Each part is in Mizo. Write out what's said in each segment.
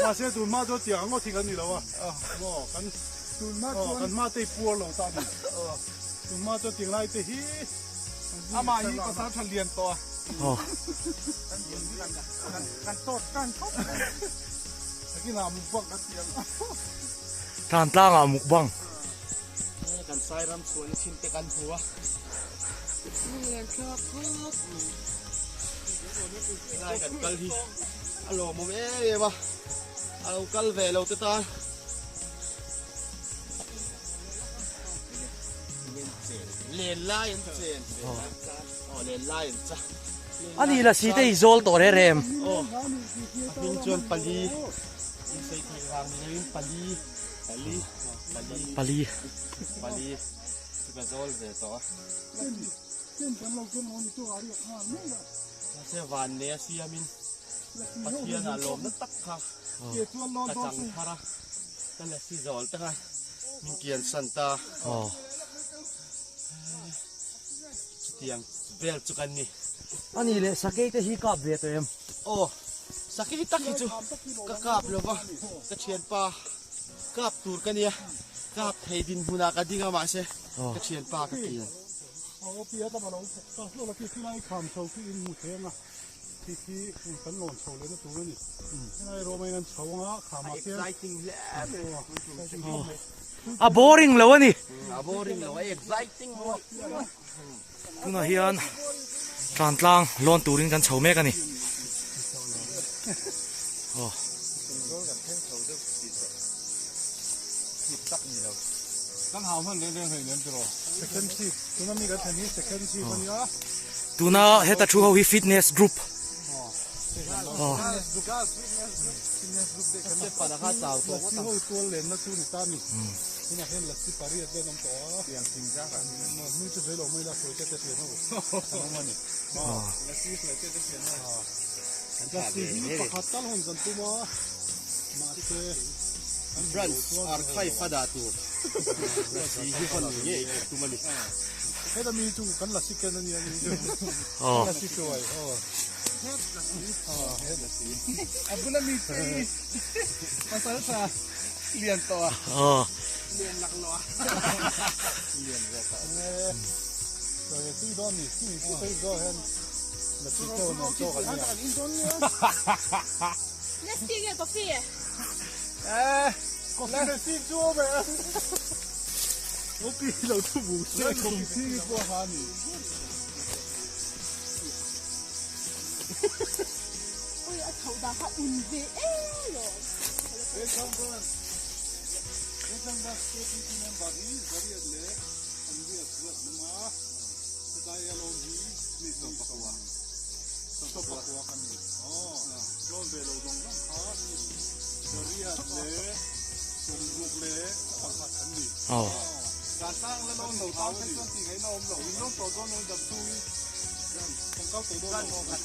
Mahse tun hma chuan tiang ang ngawt hi kan ni lo a, maw kan kan hma te hi puar lo ta a ni. Tun hma chuan tiang lai te hi amah hi pasal tha lian tawh a. Kan tawt tan khawp mai. Takinah mukbang kan ti ang. Tlan tlangah mukbang. Kan sai ram chhuahna chin te kan hmu a. Lunglen thlak khawp. Helai kan kal hi a lawmawm em em a, a lo kal ve lo te tan. Len lai an chen. Aw len lai an cha. Ani la si te i zawl tawh reh rem. Aw a hming chuan pali insei theih vang ni loin pali pali pali pali pali chu ka zawl ve tawh a. Mahse van nei a siamin Pathian ah lawmna tak kha ka chang thar a ka la si zawl tak a min kian san ta. Aw. Chutiang vel chu kan ni. A nih leh sakei te hi kap ve tawh em? Aw, sakei tak hi chu ka kap lo va, ka thianpa kap tur ka nia, kap thei dinhmunah ka ding a mahse ka thianpa ka kian. Aw pi a tama lo ta hlawk a khi khilai kham chho khi in hmu thei anga khi khi kan lawn chho leh na tur a ni. Helai rawh mai in an chho anga khamah khian. Exciting hle mai. A boring lo a ni. A boring lo a exciting maw. Tunah hian tlan tlang lawn turin kan chho mek a ni. Aw. Tuna heta thu ho hi fitness group. Aw. Branch archive a dah tur lasi hi hawn ngei ka tum a ni. Aw. Aw. Aw. Aw. Aw.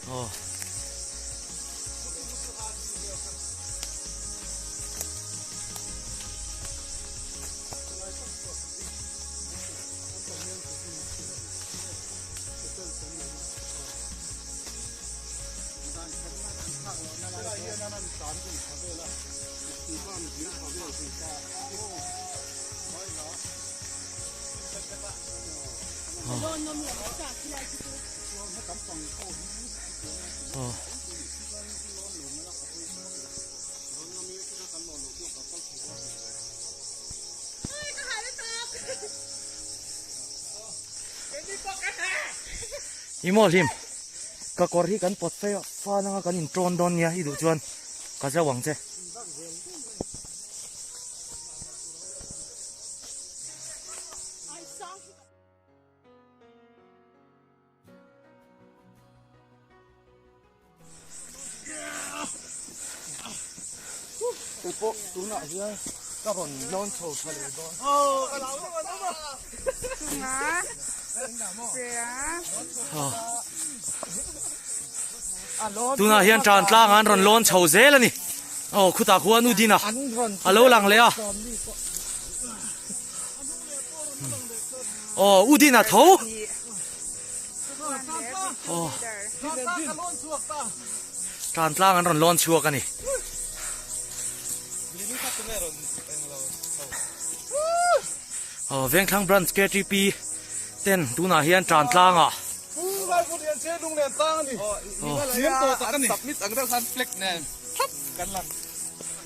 Aw. Aw. I maw hlim ka kawr hi kan pawt phei a fan anga kan in tawn dawn nia i duh chuan ka zauh ang che. pawh tunah hian ka rawn lawn chho tha leh dawn. Tunah hian tan tlang an rawn lawn chho zel a ni. Aw khutah khuan u Dina a lo lang leh a. Aw u Dina tho. Aw tan tlang an rawn lawn chhuak a ni. Aw Vengthlang Branch KTP ten tunah hian tan tlangah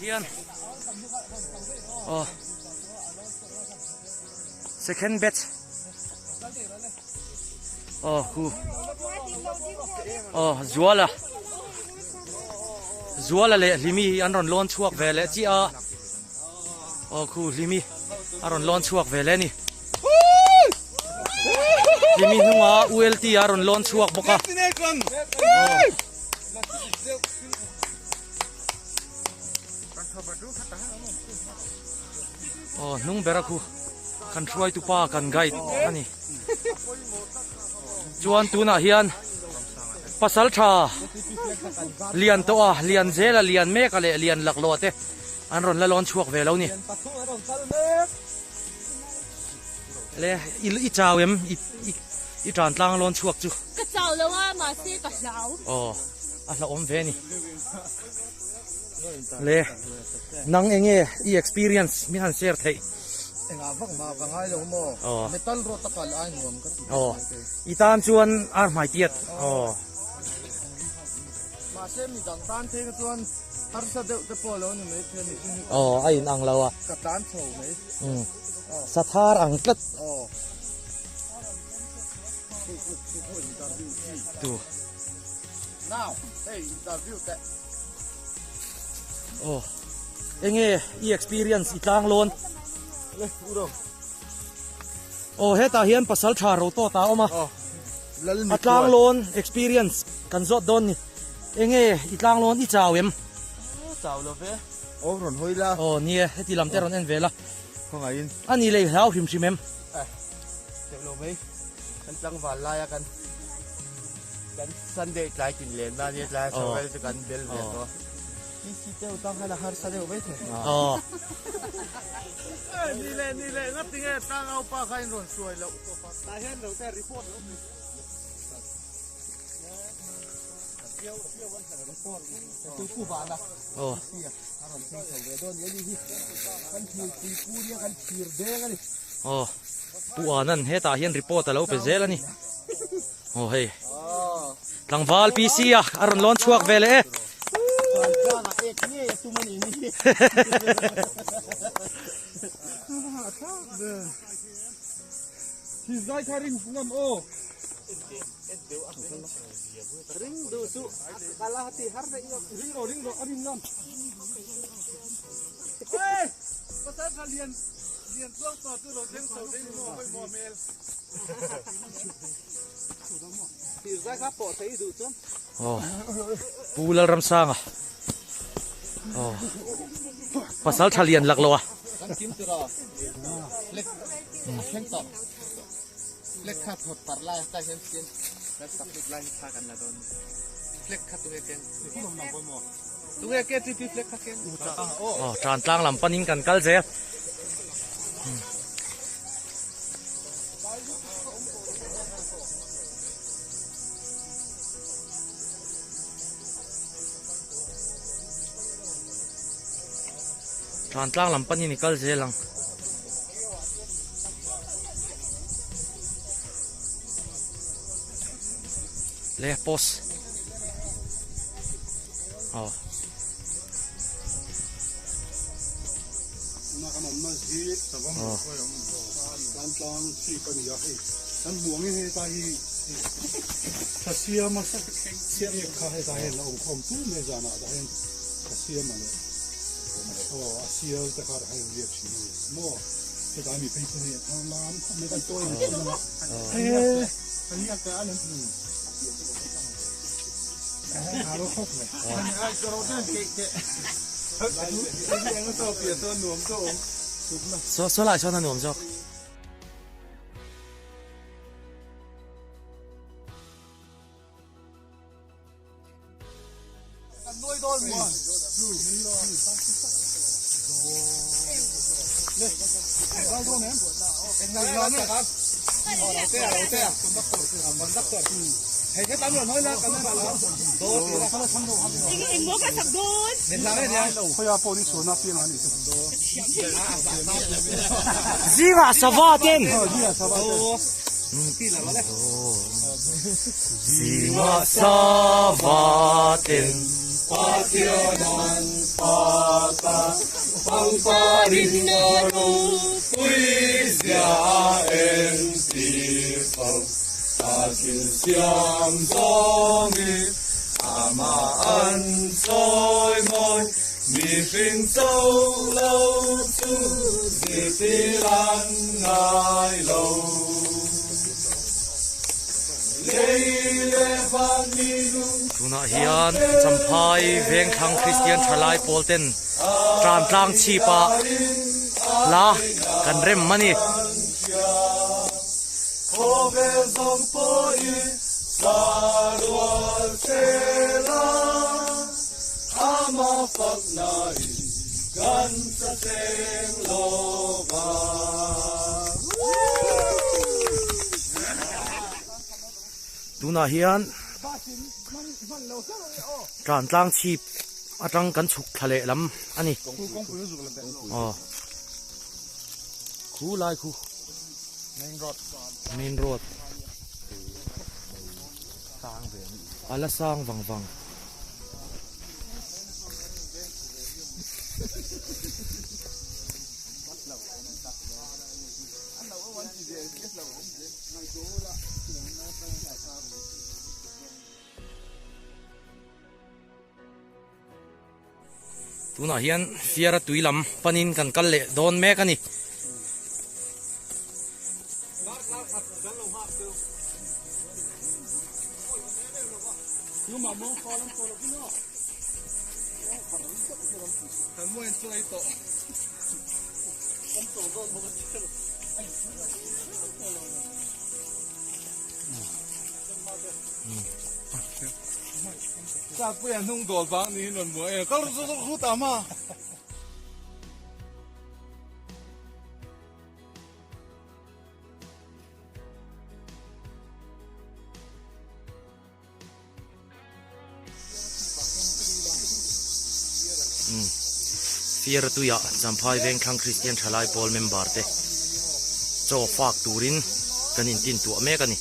hian aw second batch aw khu aw zuala zuala leh hlimi hi an rawn lawn chhuak ve leh chiah a aw khu hlimi a rawn lawn chhuak ve leh a ni hlimi hnunga ULT a rawn lawn chhuak bawk a aw hnung bera khu kan hruaitu pa kan guide a ni chuan tunah hian pasal tha lian tawh a lian zel a lian mek a leh lian laklawh te an rawn la lawn chhuak ve lo ni le i chau em i tan tlang lawn chhuak chu ka chau lo a mahse ka hlau aw a hlauhawm ve ni le nang enge i experience min han share theih Engah vak mah ka ngai lo maw? Aw. Metal rod a kal ai nuam ka ti. Aw. I tan chuan ar hmai tiat. Aw. Mahse mi dang tan phei kha chuan harsa deuh te pawh lo ni mai thei a ni. Aw, a in ang lo a. Ka tlan chho mai. Umm. Sathar ang tlat. Aw. Tu. Now, hey, interview teh. Aw. Enge i experience i tlang lawn. Le, uro. Aw, hetah hian pasal tha ro tawt a awm a. Aw. Lal A tlang lawn experience kan zawt dawn ni. Enge i tlang lawn i chau em? Chau lo ve. Aw, rawn hawi la. Aw, nia, heti lam te rawn en ve la. Khawngaihin. A ni lei hlau hrim hrim em? Eh, teuh lo mai. Kan tlangval laia kan kan Sunday tlai tin len na nia tlai chho vel chu kan bel ve tawh. PC deuh tang khan a harsa deuh mai thei. Aw. Ni leh ni leh ngati nge tlangau pa kha in rawn hruai loh. Tah hian lo te report lo. Aw Pu Anand hetah hian report a lo pe zel a ni aw hei tlangval PC a a rawn lawn chhuak ve leh e Aw Pu Lalramsanga aw pasal tha lian lak lo a. Flag kha thawt par lai ta hian sian kan submit lai hi thla kan la dawn flag kha tunge ken tunge KTP flag kha ken aw tan tlang lam panin kan kal zel Tan tlang lam panin i kal zel ang. Le post. Aw. Na kan awm na hi savam tan tlang chi ka ni a hei kan hmuh angin hei ta hi tha siam a kha hei ta hian a awm khawm tu mai zanah tah hian tha siam a leh Aw a sial te kha hei riak thin a ni maw hetlai mi phei chu hei a thar lam khawp mai kan tawi thin a he riak te a lem a ro khawp mai. Saw saw lai sawn a nuam zawk. Zingah sava ten Zingah sava ten Tunah hian Champhai Vengthlang Kristian Thalai pawl ten tan tlang chhip ah hla kan rem a ni. Tunah hian tlan tlang chhip atang kan chhuk thla leh lam a ni. Aw khu lai khu main road a la sang vang vang. Tunah hian fiara tui lam panin kan kal leh dawn mek a ni. Fiara tuiah Champhai Vengthlang Kristian Thalai Pawl member te chaw fak turin kan intintuah mek a ni.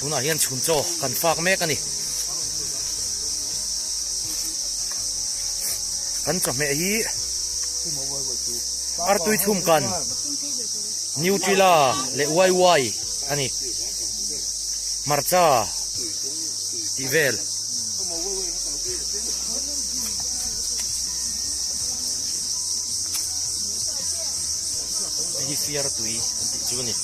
Tunah hian chhun chaw kan fak mek a ni. Kan chawhmeh hi artui chhum kan Nutella leh wai wai a ni. Hmarcha tih vel. Hei hi fiara tui an tih chu a ni.